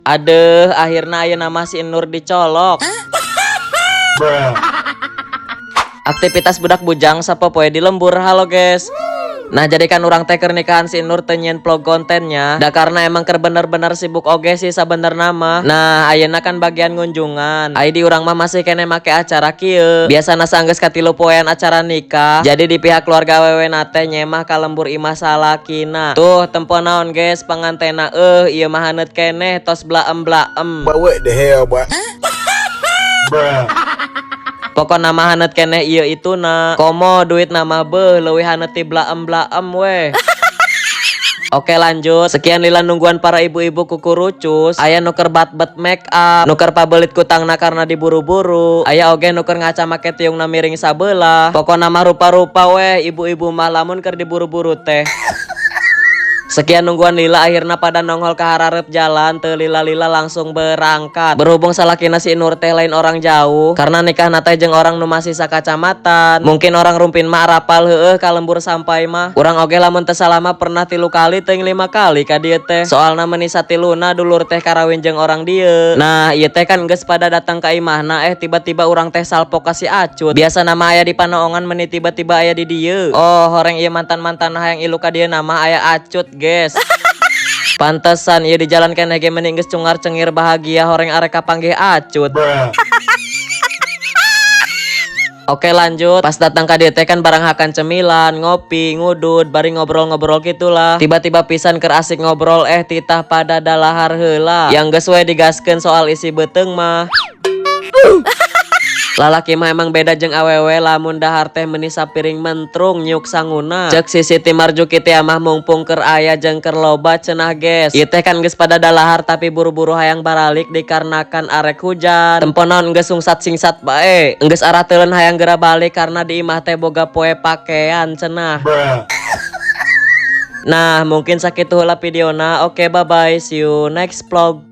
Aduh, akhirnya ayeuna mah si Nur dicolok. Aktivitas budak bujang sapopoe di lembur. Halo, guys. Nah, jadi kan urang teh keur nikahan si Nur teu nyieun vlog kontennya. Da karena emang keur bener-bener sibuk oge sih sabenerna mah. Nah, ayeuna kan bagian ngunjungan. Ai di urang mah masih keneh make acara kieu. Biasana sanggeus katilu poean acara nikah. Jadi di pihak keluarga awewena teh nyemah ka lembur imah salakina. Tuh, tempo naon, guys, pangantena, ieu mah haneut keneh, tos blaem-blaem. But what the hell, boy? Pokona mah haneut keneh ieu ituna. Komo duitna mah, beuh, leuwih haneut ti blaem-blaem weh. Oke, lanjut. Sekian lila nungguan para ibu-ibu kukurucus. Aya nu keur batbet make up, nu keur pabelit kutangna karena diburu-buru. Aya oge nu keur ngaca make tiungna miring sabelah. Pokona mah rupa-rupa weh ibu-ibu mah lamun keur diburu-buru teh. Sekian nungguan lila, akhirnya pada nongol ke harareup jalan, teu lila-lila langsung berangkat. Berhubung salakina si Nur teh lain orang jauh, karena nikahna teh jeung orang nu masih sakacamatan. Mungkin orang Rumpin mah arapal heueuh ka lembur sampai mah. Urang oge lamun teu salah mah pernah tilu kali teuing lima kali ka dieu teh. Soalna meni satiluna dulur teh karawin jeung orang dieu. Nah, ieu teh kan geus pada datang ka imahna, eh tiba-tiba urang teh salpok ka si Acut. Biasana mah aya di panoongan, meni tiba-tiba aya di dieu. Oh, horeng ieu mantan-mantan hayang ilu ka dieu nama aya Acut, guys. Pantesan ieu di jalan keneh ge meni geus cungar cengir bahagia, horeng arek kapanggih Acut. Oke, lanjut. Pas datang ka dieu teh kan barang hakan cemilan, ngopi, ngudud, bari ngobrol-ngobrol gitulah. Tiba-tiba pisan keur asik ngobrol, eh titah pada dalahar heula. Yang geus we digaskeun soal isi beuteung mah. Lalaki mah emang beda jeung awewe, lamun dahar teh meni sapiring mentrung nyuk sanguna. Cek si Siti Marjuki teh mah mumpung keur aya jeung keur loba cenah, guys. Ieu teh kan geus pada dalahar, tapi buru-buru hayang baralik dikarenakan arek hujan. Tempo naon geus sungsat singsat bae. Geus arah teuleun hayang geura balik karena di imah teh boga poe pakean cenah. Nah, mungkin sakitu heula videona. Oke, bye bye. See you next vlog.